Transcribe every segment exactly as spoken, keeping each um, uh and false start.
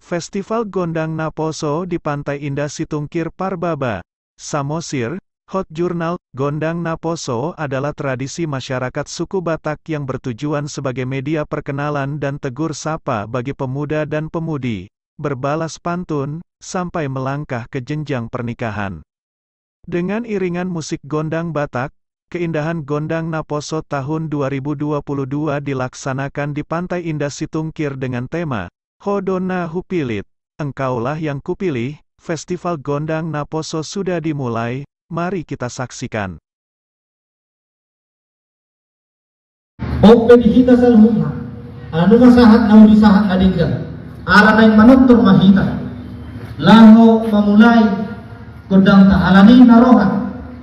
Festival Gondang Naposo di Pantai Indah Situngkir Parbaba, Samosir. Hot Jurnal. Gondang Naposo adalah tradisi masyarakat suku Batak yang bertujuan sebagai media perkenalan dan tegur sapa bagi pemuda dan pemudi, berbalas pantun, sampai melangkah ke jenjang pernikahan. Dengan iringan musik gondang Batak, keindahan Gondang Naposo tahun dua ribu dua puluh dua dilaksanakan di Pantai Indah Situngkir dengan tema Ho do na hupilit, engkaulah yang kupilih. Festival Gondang Naposo sudah dimulai, mari kita saksikan. On pe di hita saluhutna, ala nunga sahat na uli sahat na denggan, ala naeng manortor ma hita laho mamulai gondangta, alani na roha,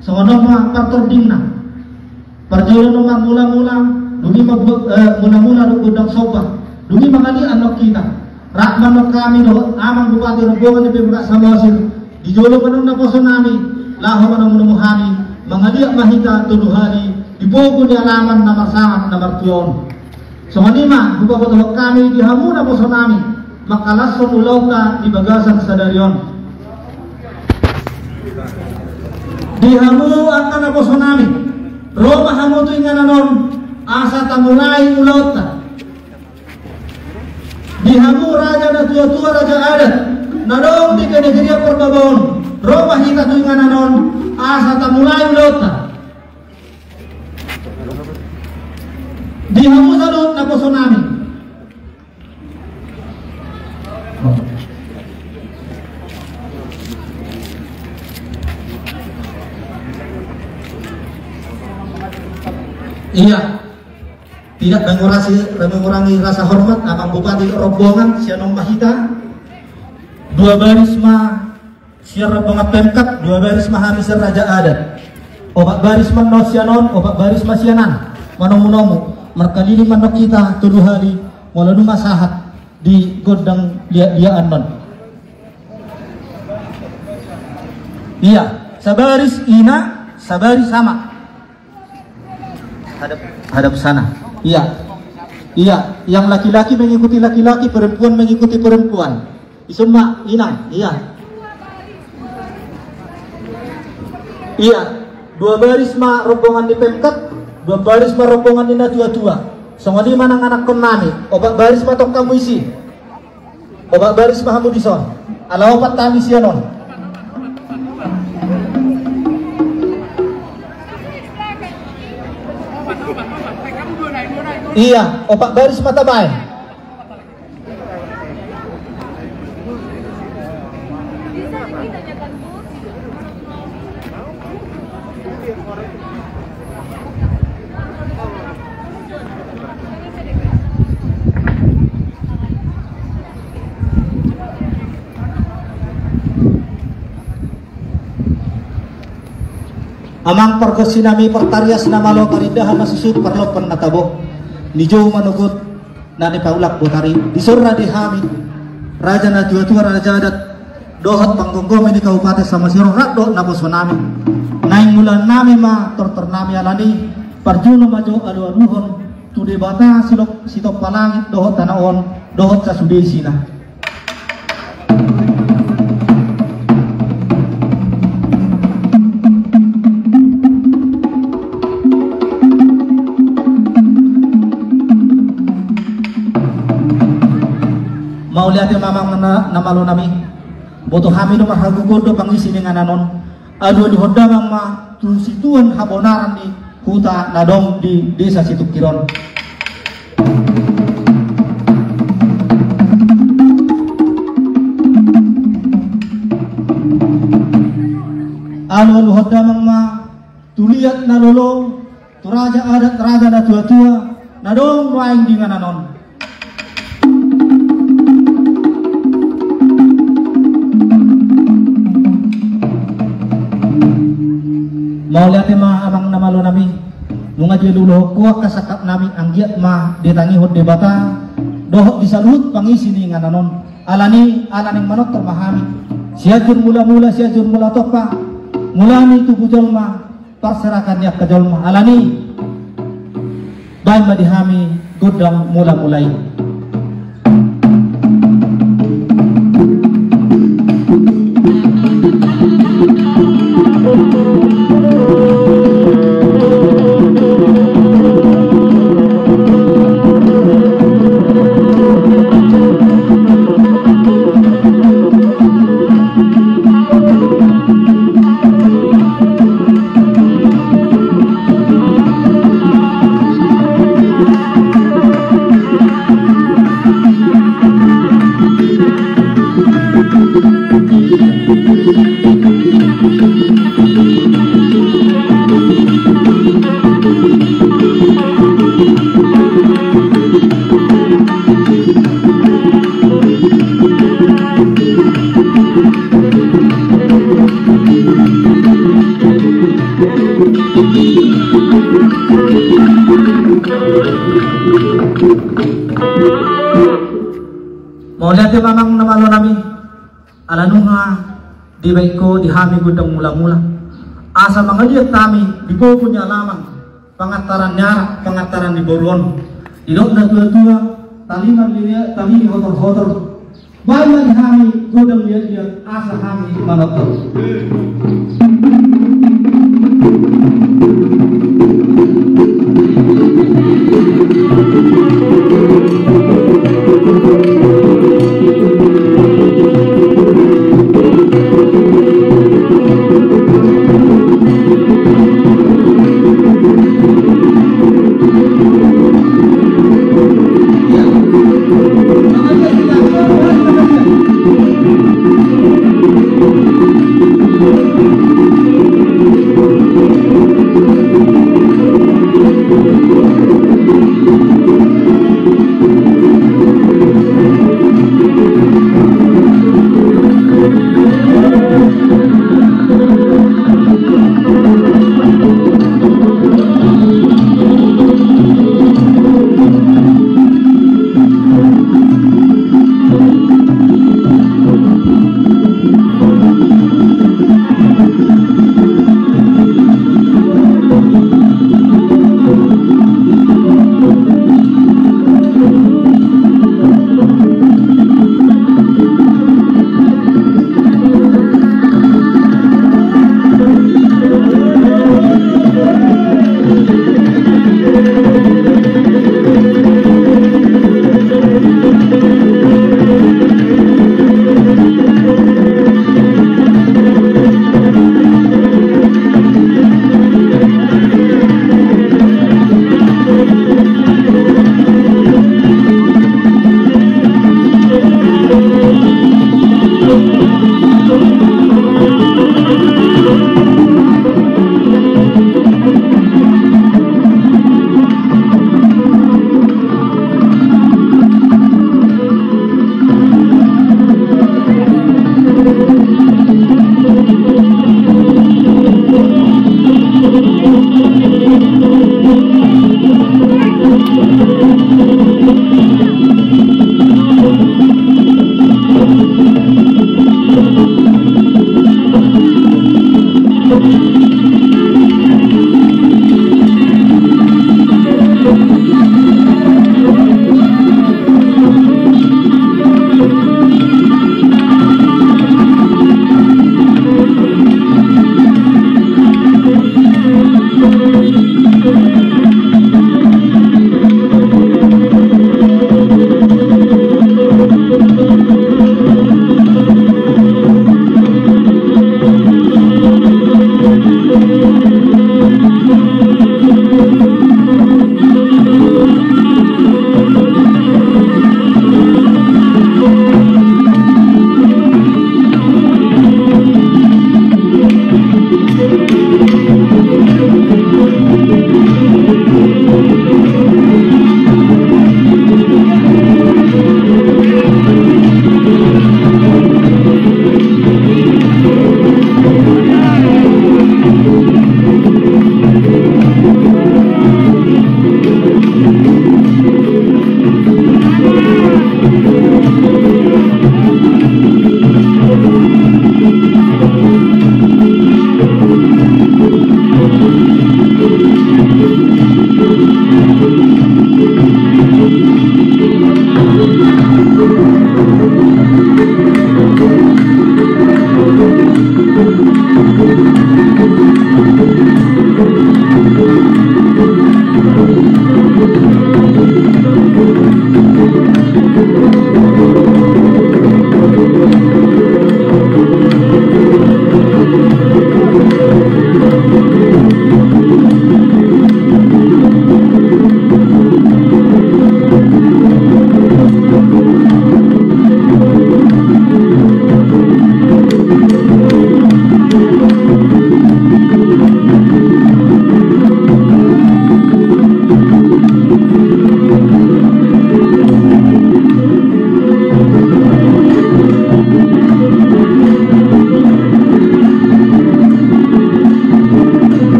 songon on ma partordingna. Parjolo na marmula-mula, dung i ma bu-, eh, mula-mula do gondang somba, dung i mangaliat annon hita. Rap ma annon hami dohot amang bupati rombongan ni Pemkab Samosir, di jolo ma annon naposonami, laho manomu-nomu hami, mangaliat ma hita tolu hali di pogu ni alaman na marsangap na martua on. Songon i ma hupabotohon hami di hamu naposonami, mangkalashon ulaonta di bagasan sadari on. Di hamu angka naposonami, ro ma hamu tu inganan on asa tamulai ulaonta. Di hamu raja natuatua, raja adat na adong di Kenegeria Parbaba on, ro ma hita tu inganan on asa tamulai ulaonta. Di hamu saluhut naposonami. Iya. Tidak mengurangi, mengurangi rasa hormat, amang bupati rombongan, sian on ma hita. Dua baris ma sian rombongan Pemkab, dua baris ma hami sian raja adat. Opat baris ma annon sian on, opat baris ma sian an. Manomu-nomu, markaliling ma annon hita tolu hali, molo nunga sahat di gondang liat-liat annon. Iya, sabaris ina, sabaris ama. Hadap, hadap sana. Iya. Iya, yang laki-laki mengikuti laki-laki, perempuan mengikuti perempuan. Dison ma inang, iya. Iya, dua baris ma rombongan ni Pemkab, dua baris ma rombongan ni natuatua. Songon i ma nang anakkonnami, opat baris ma tong hamu disi. Opat baris ma hamu dison. Ala opat hami sian on. Iya, opat baris ma tabaen. Amang pargonsinami, partarias na malo, parindahan na suksuk, parlompan na tabo, nijou manogot na nipaulak botari, dison ra di hami raja natuatua, raja adat dohot panggomgomi ni Kabupaten Samosir on, rap dohot naposonami. Naeng mulaannami ma tortornami, alani parjolo ma jo alualuhon tu Debata silok sitompa langit dohot tano on dohot sasude isina. Mauliate ma amang na, na malonami. Boto hami do marhagogoon do pangisi ni inganan on. Alualuhon damang ma tu situan habonaran ni huta na adong di desa Situngkir on. Alualuhon damang ma tu liat na lolo, tu raja adat, raja natuatua na adong nuaeng di inganan on. Mauliate ma amang na malonami. Nunga dialualuhon ho angka sangkapnami, anggiat ma ditangihon Debata dohot di saluhut pangisi ni inganan on. Alani, ala naeng manortor ma hami. Sianjur mulamula, Sianjur Mulatompa, mula ni tubu jolma, parserahan ni angka jolma. Alani, baen ma di hami gondang mulamula i. Mauliate ma amang na malo nami. Ala nunga dibaen ho di hami gondang mula-mula, asa mangaliat hami di gogo ni alaman, pangantaran ni anak, pangantaran ni boru on. Didok na tua-tua, tali marliat, tali hotor-hotor. Baen ma di hami gondang liat-liat, asa hami manortor.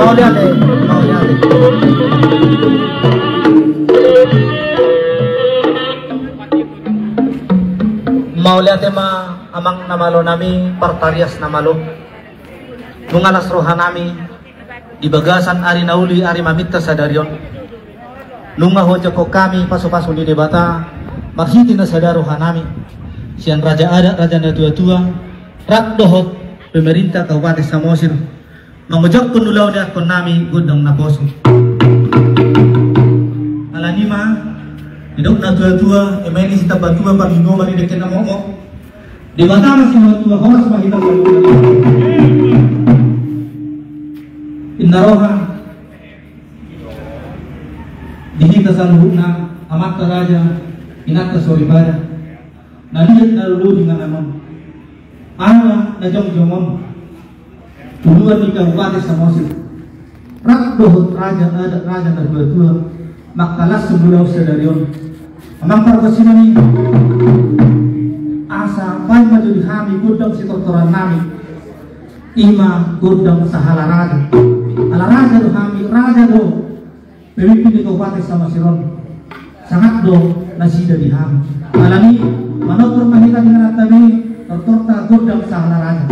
Mauliate, mauliate. Mauliate ma amang na malo nami, partarias na malo. Nunga las roha nami di bagasan ari na uli, ari maminta sadari on. Nunga hujampon hami pasupasu ni Debata marhite na sada roha nami sian raja adat, raja na tuatua, rap dohot pemerintah Kabupaten Samosir, mangojakhon ulaon ni anakkon nami gondang naposo. Alani i ma didok na tuatua, eme i sitamba tua, parlinggoman di dengke na mokmok. Debata ma sihotuhotu, horas ma hita saluhutna. Inna roha di hita saluhutna, amanta raja, inanta soripada, na liat na lolo di inganan on, ala na jongjong on uluan ni Kabupaten Samosir, rap dohot raja adat, raja na tuatua, mangkalashon ulaon sadari on. Amang pargonsi nami, asa paima jo di hami gondang sitortoran nami, i ma gondang sahala raja. Ala raja do hami, raja do pemimpin ni Kabupaten Samosir on. Sangat do nasida di hami. Alani i, manortor ma hita di ingananta be, tortorta gondang sahala raja.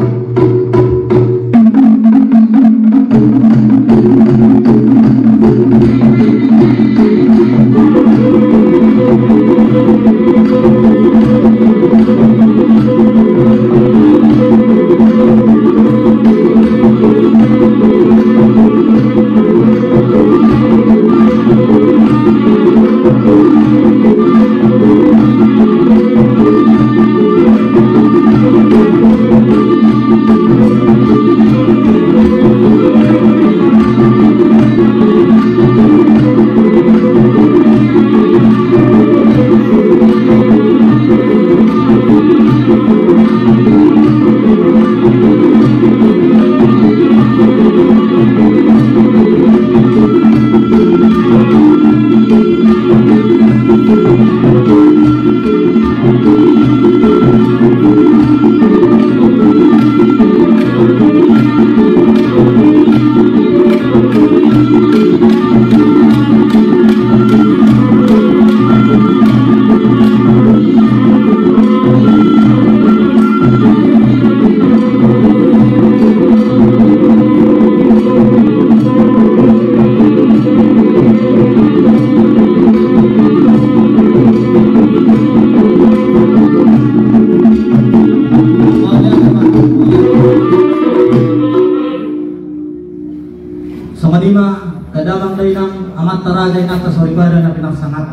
Songon i ma, angka damang dainang, amanta raja, inanta soripada na pinarsangap,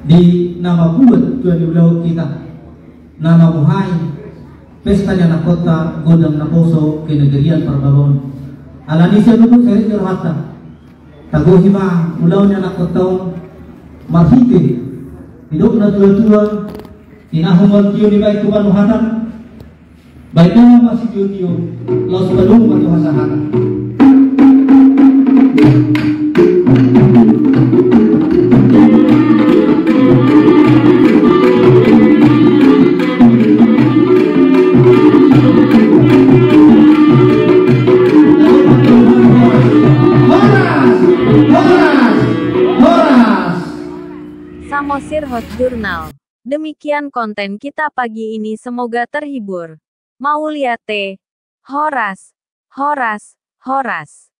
di na mambuat tua ni ulaon hita, na mamuhai pesta ni anakkonta gondang naposo kenegerian Parbabaon. Alani i, sian luput serep ni rohanta, tagohi ma ulaon ni anakkonta on marhite didok na tuatua: Tinahu ma on tio ni baen tu panuhatan, baen dongan ma sitiotio, laos padomu ma tu hasahatan. Horas! Horas! Horas! Samosir Hot Jurnal. Demikian konten kita pagi ini, semoga terhibur. Mauliate. Horas. Horas. Horas.